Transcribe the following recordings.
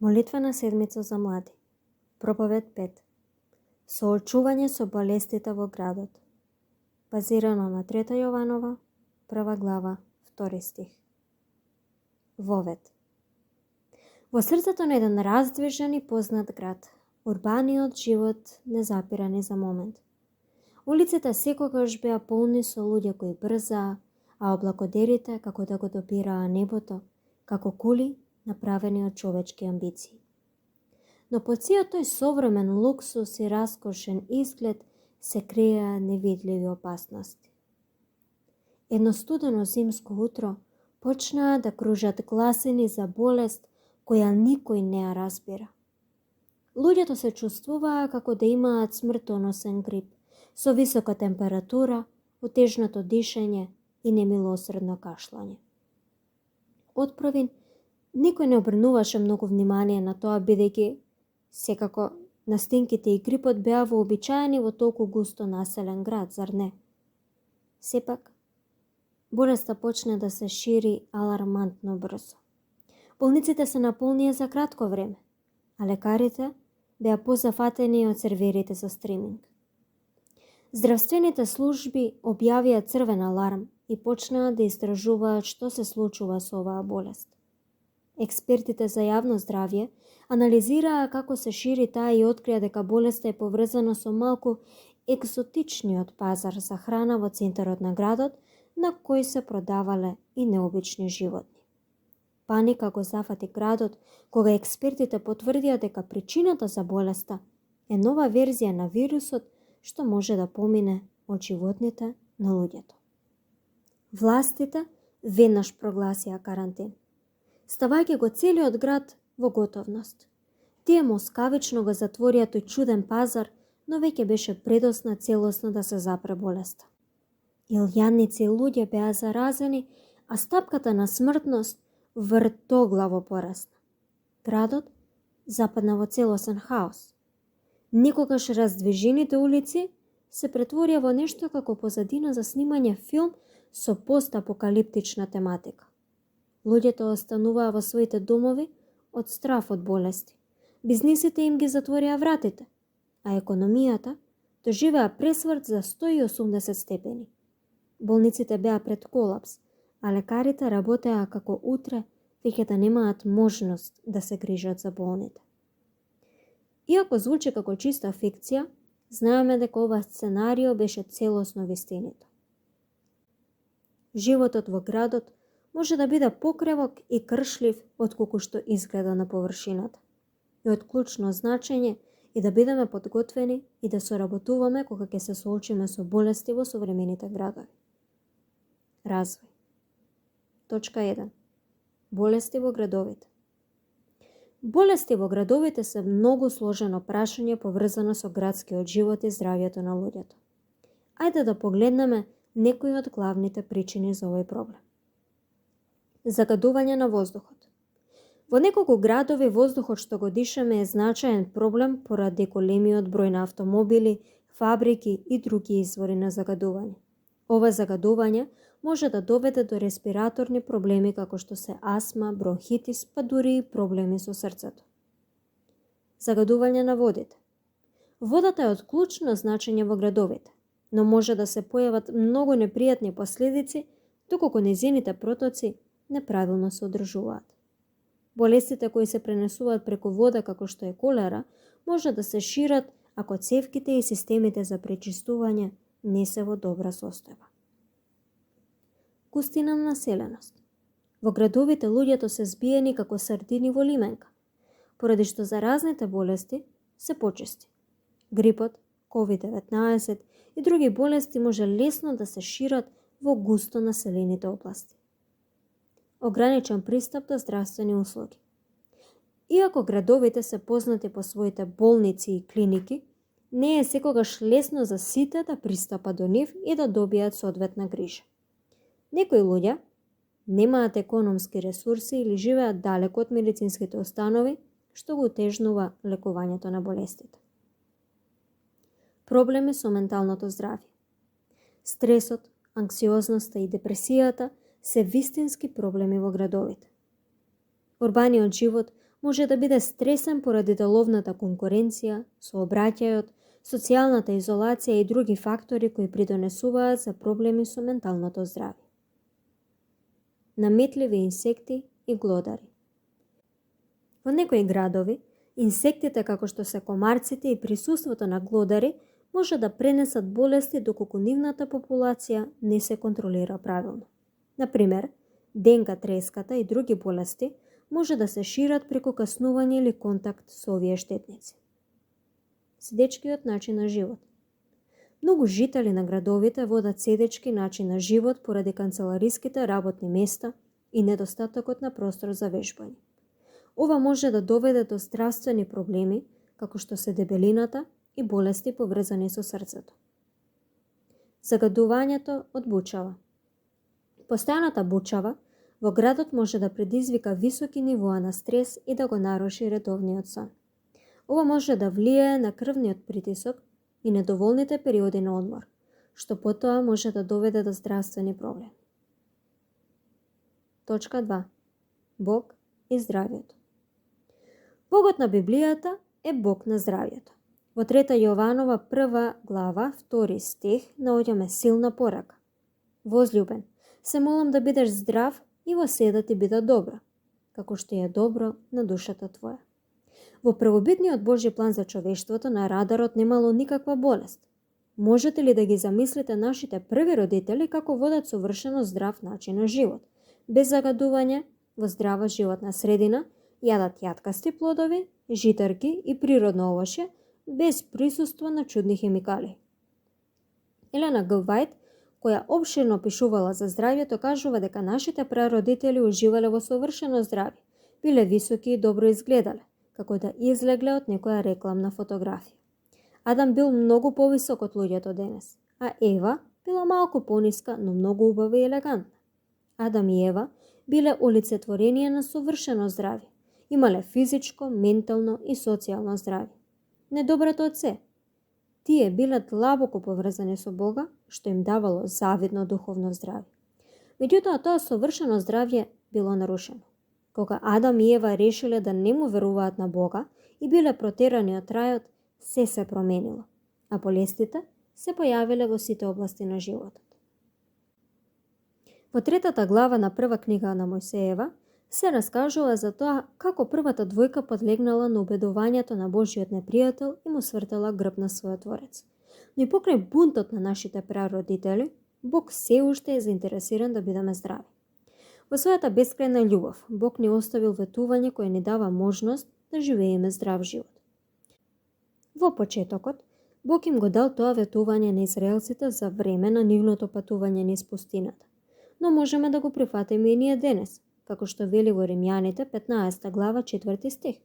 Молитвена седмица за млади. Проповед 5. Соочување со болестите во градот. Базирано на 3 Јованова, 1 глава, 2 стих. Вовет. Во срцето на еден раздвижен и познат град, урбаниот живот не запира ни за момент. Улиците секогаш беа полни со луѓе кои брзаа, а облакодерите како да го допираа небото, како кули направени од човечки амбиции. Но под сиот тој современ луксус и раскошен изглед се криеа невидливи опасности. Едно студено зимско утро почнаа да кружат гласини за болест која никој не ја разбира. Луѓето се чувствуваа како да имаат смртоносен грип, со висока температура, утежнато дишење и немилосредно кашлање. Отпровин, никој не обрнуваше многу внимание на тоа, бидејќи секако настинките и грипот беа вообичаени во толку густо населен град, зар не? Сепак, болеста почна да се шири алармантно брзо. Болниците се наполнија за кратко време, а лекарите беа позафатени од серверите за стриминг. Здравствените служби објавија црвен аларм и почнаа да истражуваат што се случува со оваа болест. Експертите за јавно здравје анализираа како се шири таа и открија дека болеста е поврзана со малку екзотичниот пазар за храна во центарот на градот, на кој се продавале и необични животни. Паника го зафати градот кога експертите потврдија дека причината за болеста е нова верзија на вирусот што може да помине од животните на луѓето. Властите веднаш прогласија карантин, ставајќи го целиот град во готовност. Тие москавично го затворија тој чуден пазар, но веќе беше предосна целосно да се запре болеста. Илјадници луѓе беа заразени, а стапката на смртност вртоглаво порасна. Градот западна во целосен хаос. Никогаш раздвижените улици се претворија во нешто како позадина за снимање филм со постапокалиптична тематика. Луѓето остануваа во своите домови од страф од болести. Бизнисите им ги затворија вратите, а економијата доживеа пресврт за 180 степени. Болниците беа пред колапс, а лекарите работеа како утре веќе да немаат можност да се грижат за болните. Иако звучи како чиста фикција, знаеме дека ова сценарио беше целосно вистинито. Животот во градот може да биде покревок и кршлив отколку што изгледа на површината. И од клучно значење и да бидеме подготвени и да соработуваме кога ќе се соочиме со болести во современите градови. Развој. Точка 1. Болести во градовите. Болести во градовите се многу сложено прашање поврзано со градскиот живот и здравјето на луѓето. Ајде да погледнеме некои од главните причини за овој проблем. Загадување на воздухот. Во неколку градови воздухот што го дишаме е значаен проблем поради големиот број на автомобили, фабрики и други извори на загадување. Ова загадување може да доведе до респираторни проблеми како што се астма, бронхитис, па дури и проблеми со срцето. Загадување на водите. Водата е од клучно значење во градовите, но може да се појават многу непријатни последици доколку нејзините протоци неправилно се одржуваат. Болестите кои се пренесуваат преку вода како што е колера може да се шират ако цевките и системите за пречистување не се во добра состојба. Густина на населеност. Во градовите луѓето се збиени како сардини во лименка, поради што заразните болести се почести. Грипот, COVID-19 и други болести може лесно да се шират во густо населените области. Ограничен пристап до здравствени услуги. Иако градовите се познати по своите болници и клиники, не е секогаш лесно за сите да пристапат до нив и да добијат соодветна грижа. Некои луѓе немаат економски ресурси или живеат далеко од медицинските установи, што го утежнува лекувањето на болестите. Проблеми со менталното здравје. Стресот, анксиозноста и депресијата се вистински проблеми во градовите. Урбаниот живот може да биде стресен поради деловната конкуренција, сообраќајот, социјалната изолација и други фактори кои придонесуваат за проблеми со менталното здравје. Наметливи инсекти и глодари. Во некои градови, инсектите како што се комарците и присуството на глодари може да пренесат болести доколку нивната популација не се контролира правилно. Например, денка треската и други болести може да се шират преку каснување или контакт со овие штетници. Седечкиот начин на живот. Многу жители на градовите водат седечки начин на живот поради канцелариските работни места и недостатокот на простор за вежбање. Ова може да доведе до здравствени проблеми, како што се дебелината и болести поврзани со срцето. Загадувањето од бучава. Постојаната бучава во градот може да предизвика високи нивоа на стрес и да го наруши редовниот сон. Ова може да влијае на крвниот притисок и недоволните периоди на одмор, што потоа може да доведе до здравствени проблеми. Точка 2. Бог и здравјето. Богот на Библијата е Бог на здравјето. Во 3 Јованова 1 глава 2 стих наоѓаме силна порака. Возлюбен, се молам да бидеш здрав и во се да ти биде добро, како што е добро на душата твоја. Во првобитниот Божји план за човештвото на радарот немало никаква болест. Можете ли да ги замислите нашите први родители како водат совршено здрав начин на живот, без загадување, во здрава животна средина, јадат јаткасти плодови, житарки и природно овошје, без присуство на чудни хемикали. Елена Г. Вајт, која опширно пишувала за здравјето, кажува дека нашите прародители уживале во совршено здравје, биле високи и добро изгледале, како да излегле од некоја рекламна фотографија. Адам бил многу повисок од луѓето денес, а Ева била малку пониска, но многу убава и елегантна. Адам и Ева биле олицетворение на совршено здравје. Имале физичко, ментално и социјално здравје. Недоброто од се. Тие биле длабоко поврзани со Бога, што им давало завидно духовно здравје. Меѓутоа, тоа совршено здравје било нарушено. Кога Адам и Ева решиле да не му веруваат на Бога и биле протерани од рајот, се променило, а болестите се појавиле во сите области на животот. Во 3 глава на прва книга на Мојсеева се раскажува за тоа како првата двојка подлегнала на убедувањето на Божиот непријател и му свртела грб на својот творец. Но и покрај бунтот на нашите прародители, Бог се уште е заинтересиран да бидеме здрави. Во својата бескрајна љубов, Бог ни оставил ветување кое ни дава можност да живееме здрав живот. Во почетокот, Бог им го дал тоа ветување на израелците за време на нивното патување низ пустината. Но можеме да го прифатиме и ние денес, како што вели во Римјаните 15 глава 4 стих.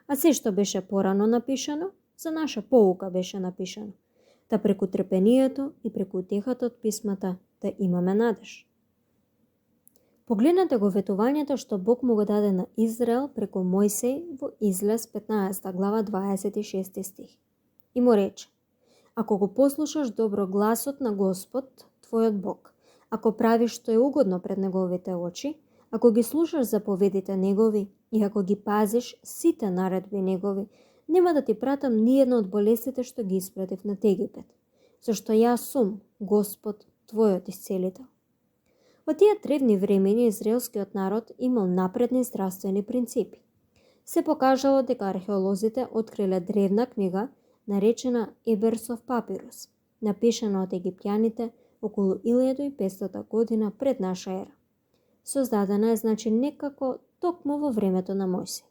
А се што беше порано напишано, за наша поука беше напишано, да преку трпението и преку утехата од писмата да имаме надеж. Погледнете го ветувањето што Бог му го даде на Израел преку Мојсей во Излез 15 глава 26 стих. И му рече: ако го послушаш добро гласот на Господ, твојот Бог, ако правиш што е угодно пред неговите очи, ако ги слушаш заповедите негови и ако ги пазиш сите наредби негови, нема да ти пратам ниедна од болестите што ги испратив на Египет, зашто јас сум Господ, твојот исцелител. Во тие древни времени израелскиот народ имал напредни здравствени принципи. Се покажало дека археолозите откриле древна книга наречена Еберсов папирус, напишана од египтјаните околу 1500 година пред наша ера. Создадена е значи некако токму во времето на Мојсей.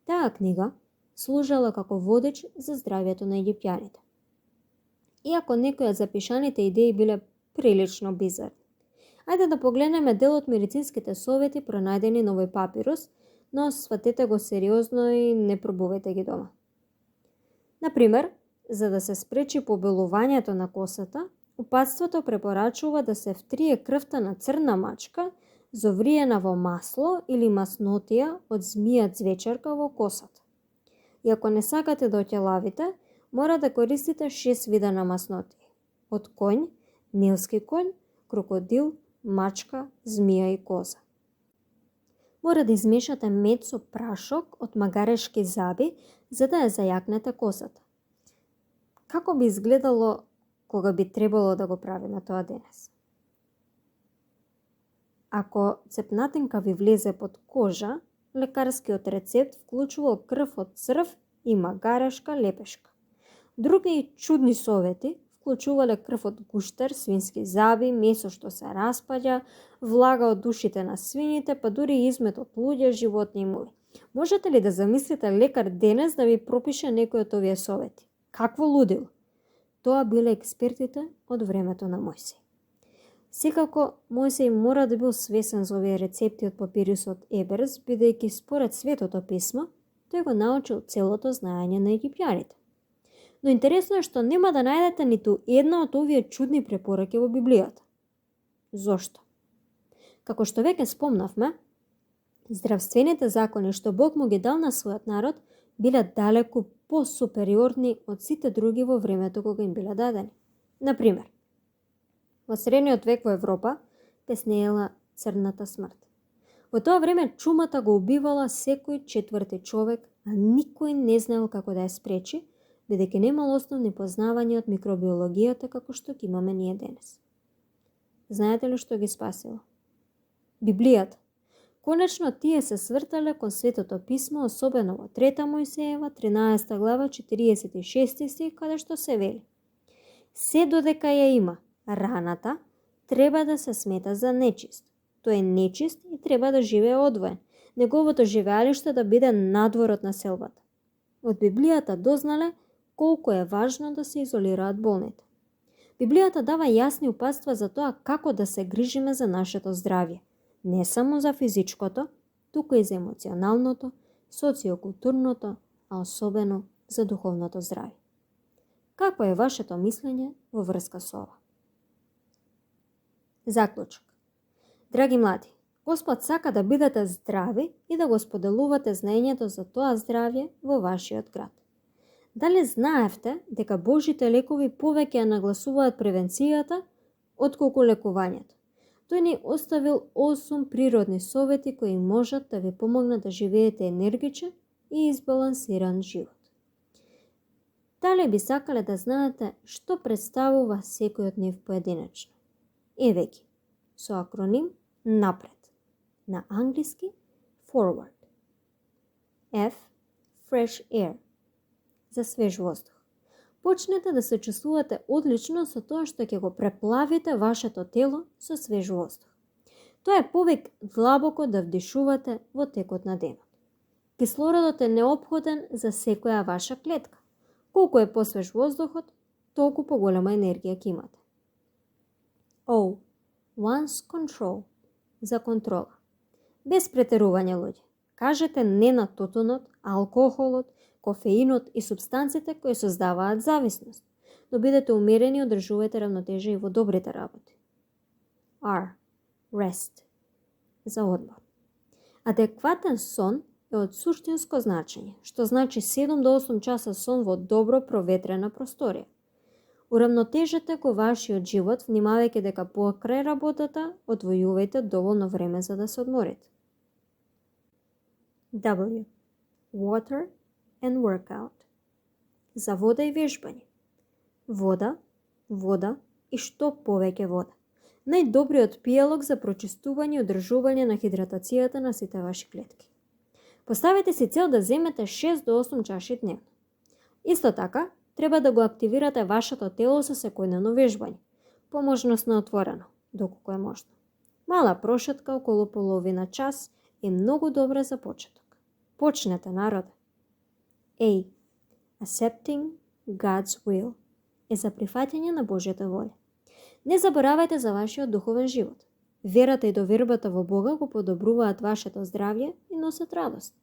Таа книга служела како водеч за здравјето на египтјаните. Иако некои од запишаните идеи биле прилично бизарни. Ајде да погледнеме дел од медицинските совети пронајдени на овој папирус, но сватете го сериозно и не пробувајте ги дома. Например, за да се спречи побелувањето на косата, упатството препорачува да се втрие крвта на црна мачка зовриена во масло или маснотија од змија цвечарка во косата. И ако не сакате да оќелавите, мора да користите 6 вида на маснотија: од конј, нилски конј, крокодил, мачка, змија и коза. Мора да измешате мед со прашок од магарешки заби за да ја зајакнете косата. Како би изгледало кога би требало да го правиме тоа денес? Ако цепнатинка ви влезе под кожа, лекарскиот рецепт вклучувал крв од црв и магарешка лепешка. Други чудни совети вклучувале крв од гуштер, свински заби, месо што се распаѓа, влага од ушите на свините, па дури измет од луѓе, животни и муви. Можете ли да замислите лекар денес да ви пропише некој од овие совети? Какво лудило? Тоа биле експертите од времето на Мојсей. Секако, Мојсей мора да бил свесен за овие рецепти од папирусот Еберс, бидејќи според Светото писмо, тој го научил целото знаење на египтјаните. Но интересно е што нема да најдете ниту една од овие чудни препораки во Библијата. Зошто? Како што веќе спомнавме, здравствените закони што Бог му ги дал на својот народ биле далеку посупериорни од сите други во времето кога им биле дадени. Например, во средниот век во Европа песнеела црната смрт. Во тоа време чумата го убивала секој четврти човек, а никој не знаел како да ја спречи, бидејќи немал основни познавања од микробиологијата како што ги имаме ние денес. Знаете ли што ги спасило? Библијата. Конечно, тие се свртале кон Светото писмо, особено во 3 Мојсеева, 13 глава, 46 стих, каде што се вели: се додека ја има раната, треба да се смета за нечист. Тој е нечист и треба да живее одвоен. Неговото живеалиште да биде надвор од населбата. Од Библијата дознале колку е важно да се изолираат болните. Библијата дава јасни упатства за тоа како да се грижиме за нашето здравје. Не само за физичкото, туку и за емоционалното, социокултурното, а особено за духовното здравје. Какво е вашето мислење во врска со ова? Заклучок. Драги млади, Господ сака да бидете здрави и да го споделувате знаењето за тоа здравје во вашиот град. Дали знаевте дека Божите лекови повеќе ја нагласуваат превенцијата отколку лекувањето? Тој ни оставил 8 природни совети кои можат да ви помогнат да живеете енергичен и избалансиран живот. Дали би сакале да знаете што представува секој од нив поединечно? Еве ги, со акроним напред. На англиски forward. F. Fresh air. За свеж воздух. Почнете да се чувствувате одлично со тоа што ќе го преплавите вашето тело со свеж воздух. Тоа е повик длабоко да вдишувате во текот на денот. Кислородот е неопходен за секоја ваша клетка. Колку е посвеж воздухот, толку поголема енергија ќе имате. O. Once control. За контрола. Без претерување, луѓе. Кажете не на тутунот, алкохолот, кофеинот и субстанците кои создаваат зависност, но бидете умерени и одржувајте равнотежа и во добрите работи. R. Rest. За одмор. Адекватен сон е од суштинско значење, што значи 7 до 8 часа сон во добро проветрена просторија. Уравнотежете го вашиот живот, внимавајќи дека покрај работата одвојувајте доволно време за да се одморите. W. Water and workout. За вода и вежбање. Вода, вода и што повеќе вода. Најдобриот пијалок за прочистување и одржување на хидратацијата на сите ваши клетки. Поставете си цел да земете 6 до 8 чаши дневно. Исто така, треба да го активирате вашето тело со секојдневно вежбање, по можност на отворено, доколку е можно. Мала прошетка околу половина час е многу добра за почеток. Почнете, народе. A. Accepting God's will е за прифаќање на Божјата воља. Не заборавајте за вашиот духовен живот. Верата и довербата во Бога го подобруваат вашето здравје и носат радост.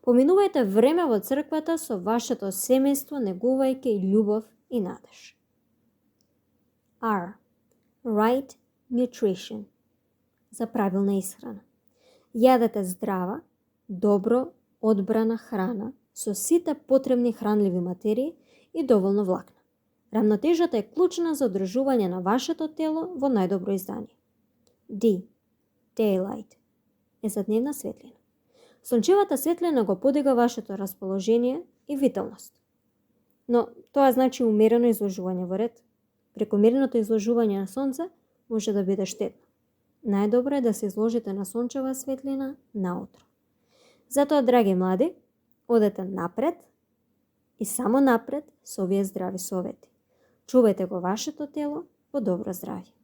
Поминувајте време во црквата со вашето семејство, негувајќи љубов и надеж. R. Right nutrition. За правилна исхрана. Јадете здрава, добро одбрана храна со сите потребни хранливи материи и доволно влакна. Рамнотежата е клучна за одржување на вашето тело во најдобро издание. D. Daylight. е за дневна светлина. Сончевата светлина го подига вашето расположение и виталност. Но тоа значи умерено изложување во ред. Прекомерното изложување на сонце може да биде штетно. Најдобро е да се изложите на сончева светлина наутро. Затоа, драги млади, одете напред и само напред со овие здрави совети. Чувајте го вашето тело во добро здравје.